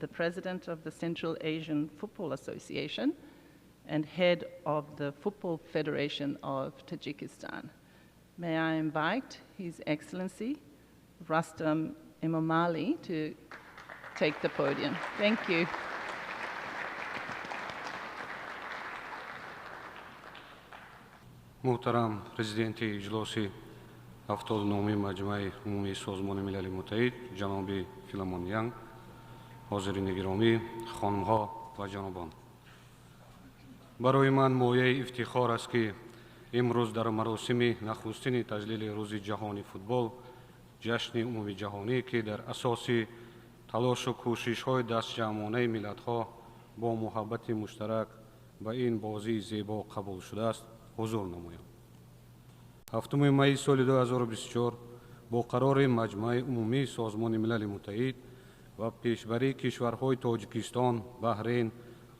the president of the Central Asian Football Association and head of the Football Federation of Tajikistan. May I invite His Excellency Rustam Emomali to take the podium. Thank you. Муҳтарам президенти иҷлоси 79-уми Маҷмаи Умумии Созмони Милали Муттаҳид ҷаноби Филимон Янг, ҳозирини гиромӣ, хонумҳо ва ҷанобон. Барои ман мояи ифтихор аст, ки имрӯз дар маросими нахустини таҷлили Рӯзи ҷаҳони футбол, ҷашни умумиҷаҳонӣ, ки дар асоси талошу кӯшишҳои дастҷамъонаи миллатҳо бо муҳаббати муштарак ба ин бозии зебо қабул шудааст, ҳузур намоям. 7 майи соли 2024 бо қарори Маҷмаи Умумии Созмони Милали Муттаҳид ва пешбарии кишварҳои Тоҷикистон, Баҳрейн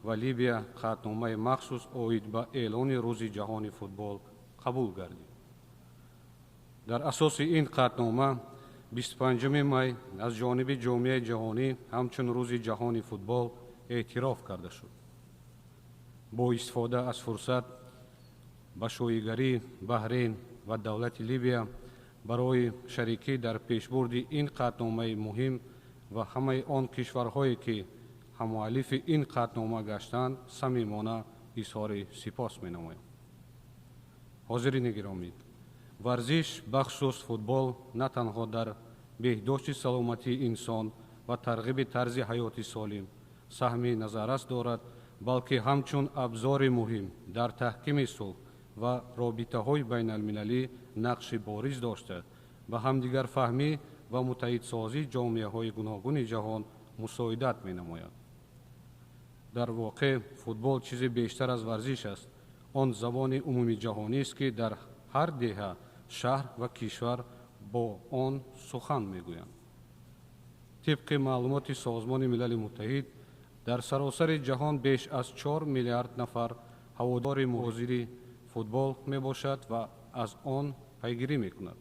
ва Либия қатъномаи махсус оид ба эълони Рӯзи ҷаҳони футбол қабул гардид. Дар асоси ин қатънома 25 май аз ҷониби ҷомеаи ҷаҳонӣ ҳамчун Рӯзи ҷаҳони футбол эътироф карда шуд. Бо истифода аз фурсат ба шоҳигарии Баҳрейн ва давлати Либия барои шарикӣ дар пешбурди ин қатъномаи муҳим ва ҳамаи он кишварҳое, ки ҳаммуаллифи ин қатънома гаштанд, самимона изҳори сипос менамоям. Ҳозирини гиромӣ, варзиш, бахусус футбол, на танҳо дар беҳдошти саломатии инсон ва тарғиби тарзи ҳаёти солим саҳми назаррас дорад, балки ҳамчун абзори муҳим дар таҳкими сулҳ ва робитаҳои байналмилалӣ нақши бориз дошта, ба ҳамдигарфаҳмӣ ва муттаҳидсозии ҷомеаҳои гуногуни ҷаҳон мусоидат менамояд. Дар воқеъ футбол чизе бештар аз варзиш аст. Он забони умумиҷаҳонист, ки дар ҳар деҳа, шаҳр ва кишвар бо он сухан мегӯянд. Тибқи маълумоти Созмони Милали Муттаҳид, дар саросари ҷаҳон беш аз 4 миллиард нафар ҳаводори муҳозири футбол мебошад ва аз он пайгирӣ мекунад.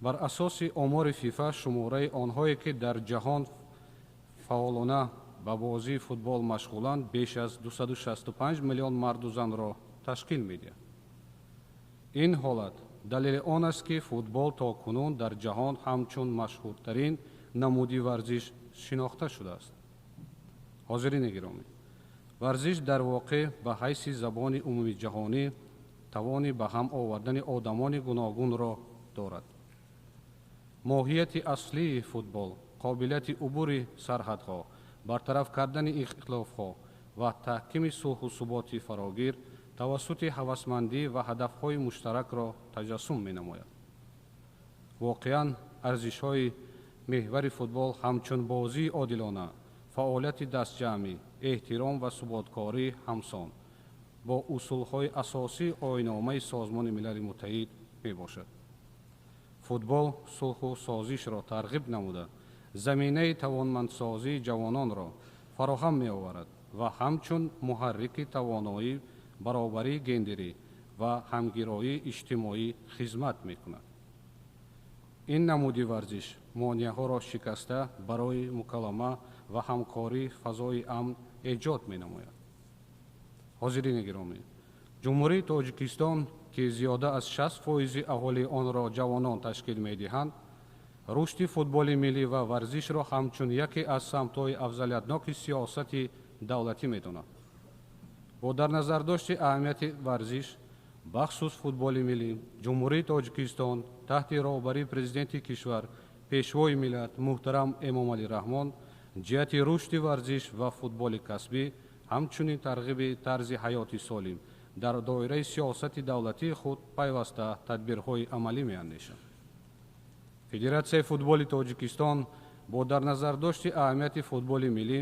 Бар асоси омори ФИФА, шумораи онҳое, ки дар ҷаҳон фаъолона ба бозии футбол машғуланд, беш аз 265 миллион марду занро ташкил медиҳад. Ин ҳолат далели он аст, ки футбол то кунун дар ҷаҳон ҳамчун машҳуртарин намуди варзиш шинохта шудааст. Ҳозирини гиромӣ, варзиш дар воқеъ ба ҳайси забони умумиҷаҳонӣ тавони ба ҳам овардани одамони гуногунро дорад. Моҳияти аслии футбол қобилияти убури сарҳадҳо, бартараф кардани ихтилофҳо ва таҳкими сулҳу суботи фарогир тавассути ҳавасмандӣ ва ҳадафҳои муштаракро таҷассум менамояд. Воқеан, арзишҳои меҳвари футбол ҳамчун бозии одилона, фаъолияти дастҷамъӣ, эҳтиром ва суботкорӣ ҳамсон бо усулҳои асосии оинномаи Созмони Милали Муттаҳид мебошад. Футбол сулҳу созишро тарғиб намуда, заминаи тавонмандсозии ҷавононро фароҳам меоварад ва ҳамчун муҳаррики тавоноӣ, баробарии гендерӣ ва ҳамгироии иҷтимоӣ хизмат мекунад. Ин намуди варзиш монеаҳоро шикаста, барои мукалома ва ҳамкорӣ фазои амн эҷод менамояд. Ҳозирини гиромӣ, Ҷумҳурии Тоҷикистон, ки зиёда аз 60 фоизи аҳолии онро ҷавонон ташкил медиҳанд, рушди футболи миллӣ ва варзишро ҳамчун яке аз самтҳои афзалиятноки сиёсати давлатӣ медонад. Бо дар назардошти аҳамияти варзиш, бахусус футболи миллӣ, Ҷумҳурии Тоҷикистон таҳти роҳбарии президенти кишвар, пешвои миллат муҳтарам Эмомалӣ Раҳмон, ҷиҳати рушди варзиш ва футболи касбӣ, ҳамчунин тарғиби тарзи ҳаёти солим дар доираи сиёсати давлатии худ пайваста тадбирҳои амалӣ меандешад. Федератсияи футболи Тоҷикистон бо дар назардошти аҳамияти футболи миллӣ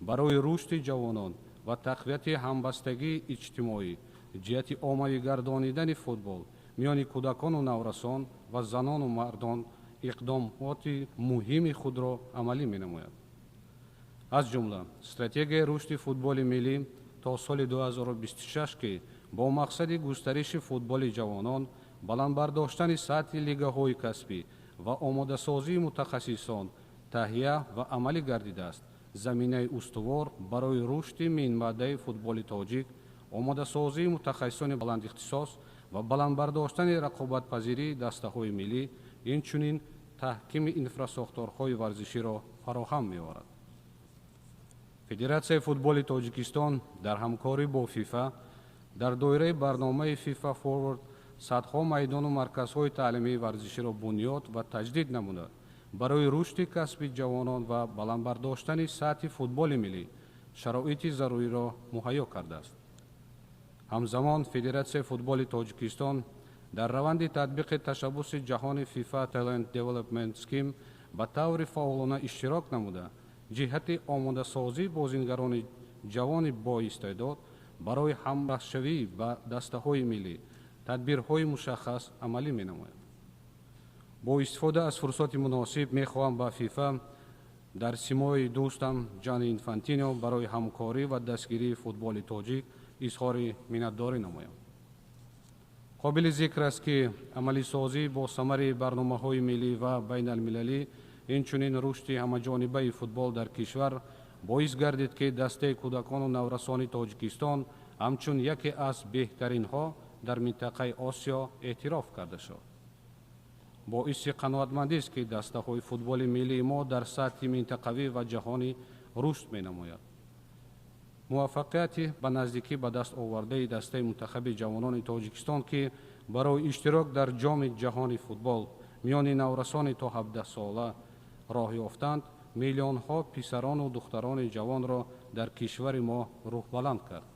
барои рушди ҷавонон ва тақвияти ҳамбастагии иҷтимоӣ, ҷиҳати оммавӣ гардонидани футбол миёни кӯдакону наврасон ва занону мардон иқдомоти муҳими худро амалӣ менамояд. Аз ҷумла стратегияи рушди футболи миллӣ то соли 2026, ки бо мақсади густариши футболи ҷавонон, баланд бардоштани сатҳи лигаҳои касбӣ ва омодасозии мутахассисон, таҳия ва амалӣ гардидааст, заминаи устувор барои рушди минбаъдаи футболи тоҷик, омодасозии мутахассисони баландихтисос ва баландбардоштани рақобатпазирии дастаҳои миллӣ, инчунин таҳкими инфрасохторҳои варзиширо фароҳам меорад. Федератсияи футболи Тоҷикистон дар ҳамкорӣ бо ФИФА дар доираи барномаи ФИФА Форвард садҳо майдону марказҳои таълимии варзиширо бунёд ва таҷдид намуда, барои рушди касби ҷавонон ва баландбардоштани сатҳи футболи миллӣ шароити заруриро муҳайё кардааст. Ҳамзамон Федератсияи футболи Тоҷикистон дар раванди татбиқи ташаббуси ҷаҳони FIFA Talent Development Scheme ба таври фаъолона иштирок намуда, ҷиҳати омодасозии бозингарони ҷавони боистеъдод барои ҳамрасшавӣ ба дастаҳои миллӣ тадбирҳои мушаххас амалӣ менамояд. Бо истифода аз фурсати муносиб мехоҳам ба ФИФА дар симои дӯстам Ҷани Инфантино барои ҳамкорӣ ва дастгирии футболи тоҷик изҳори миннатдорӣ намоям. Қобили зикр аст, ки амалисозӣ бо самари барномаҳои миллӣ ва байналмилалӣ, инчунин рушди ҳамаҷонибаи футбол дар кишвар боис гардид, ки дастаи кӯдакону наврасони Тоҷикистон ҳамчун яке аз беҳтаринҳо дар минтақаи Осиё эътироф карда шуд. Боиси қаноатмандист, ки дастаҳои футболи миллии мо дар сатҳи минтақавӣ ва ҷаҳонӣ рушд менамояд. Муваффақияти ба наздикӣ ба даст овардаи дастаи мунтахаби ҷавонони Тоҷикистон, ки барои иштирок дар Ҷоми ҷаҳони футбол миёни наврасони то 17 сола роҳ ёфтанд, миллионҳо писарону духтарони ҷавонро дар кишвари мо рӯҳбаланд кард.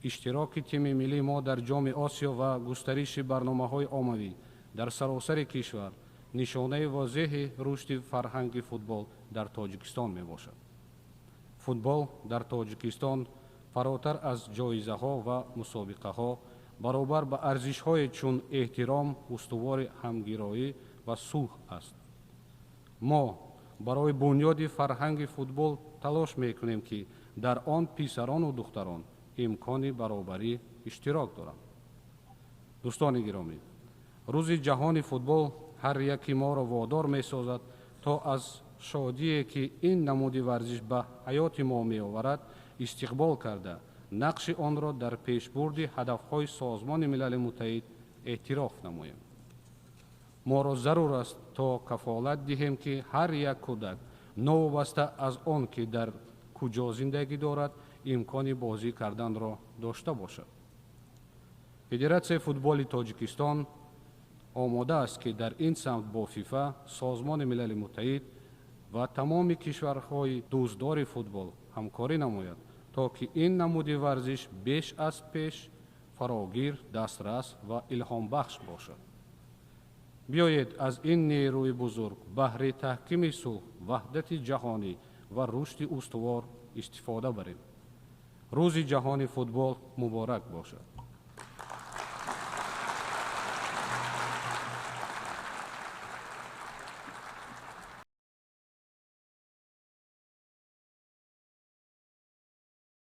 Иштироки тими миллии мо дар Ҷоми Осиё ва густариши барномаҳои оммавӣ дар саросари кишвар нишонаи возеҳи рушди фарҳанги футбол дар Тоҷикистон мебошад. Футбол дар Тоҷикистон фаротар аз ҷоизаҳо ва мусобиқаҳо баробар ба арзишҳое чун эҳтиром, устувори ҳамгироӣ ва сулҳ аст. Мо барои бунёди фарҳанги футбол талош мекунем, ки дар он писарону духтарон имкони баробарӣ иштирок доранд. Дӯстони гиромӣ, Рӯзи ҷаҳони футбол ҳар яки моро водор месозад, то аз шодие, ки ин намуди варзиш ба ҳаёти мо меоварад, истиқбол карда, нақши онро дар пешбурди ҳадафҳои Созмони Милали Муттаҳид эътироф намоем. Моро зарур аст, то кафолат диҳем, ки ҳар як кӯдак, новобаста аз он ки дар куҷо зиндагӣ дорад, имкони бозӣ карданро дошта бошад. Федератсияи футболи Тоҷикистон омода аст, ки дар ин самт бо ФИФА, Созмони Милали Муттаҳид ва тамоми кишварҳои дӯстдори футбол ҳамкорӣ намояд, то ки ин намуди варзиш беш аз пеш фарогир, дастрас ва илҳомбахш бошад. Биёед, аз ин нерӯи бузург баҳри таҳкими сулҳ, ваҳдати ҷаҳонӣ ва рушди устувор истифода барем. Рӯзи ҷаҳони футбол муборак бошад.